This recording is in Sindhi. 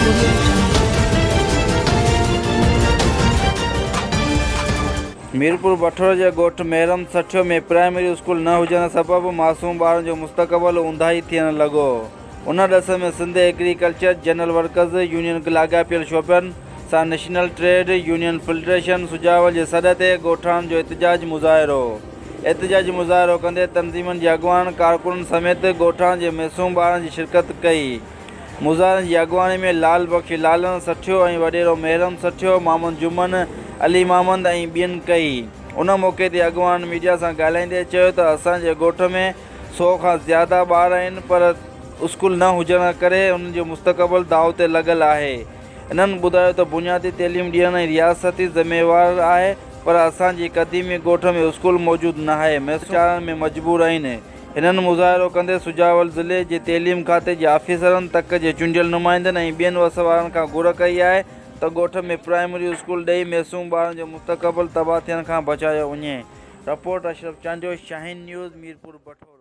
Audio Jungle. Mirpur Bathoro جي ڳوٺ محرم سٺيو ۾ پرائمري اسڪول نه هجڻ سبب معصوم ٻارن جو مستقبل اونداهي ٿيڻ لڳو. ان ڏس ۾ Sindh agriculture general workers union لاڳاپيل شعبن سان national trade union federation Sujawal جي سڏ تي ڳوٺاڻن جو احتجاج مظاهرو احتجاجي مظاهرو ڪندي تنظيمن جي اڳواڻن ڪارڪنن سميت ڳوٺاڻن جي معصوم ٻارن جي شرڪت ڪئي مظاهرن جي اڳواڻي ۾ لال بخش لالڻ سٺيو ۽ وڏيرو محرم سٺيو محمد جمن علي محمد ۽ ٻين ڪئي ان موقعي تي اڳواڻن ميڊيا سان ڳالهائيندي چيو ته اسان جي ڳوٺ ۾ سو کان زياده ٻار آهن پر اسڪول نه هجڻ ڪري انهن جو مستقبل داء تي لڳل آهي. انهن ٻڌايو ته بنيادي تعليم ڏيڻ ۽ رياستي ذميوار آهي پر اسان جي قديمي ڳوٺ ۾ اسڪول موجود ناهي ميسون ۾ مجبور آهن. هنن مظاهرو ڪندي سجاول ضلعي جي تعليم کاتي جي آفيسرن، تڪ جي چونڊيل نمائندن ۽ ٻين وس وارن کان گهر ڪئي آهي ته ڳوٺ ۾ پرائمري اسڪول ڏئي ميسون ٻارن جو مستقبل تباهه ٿيڻ کان بچايو وڃي. Report, Ashraf Chandio, Shaheen news, Mirpur Bathoro.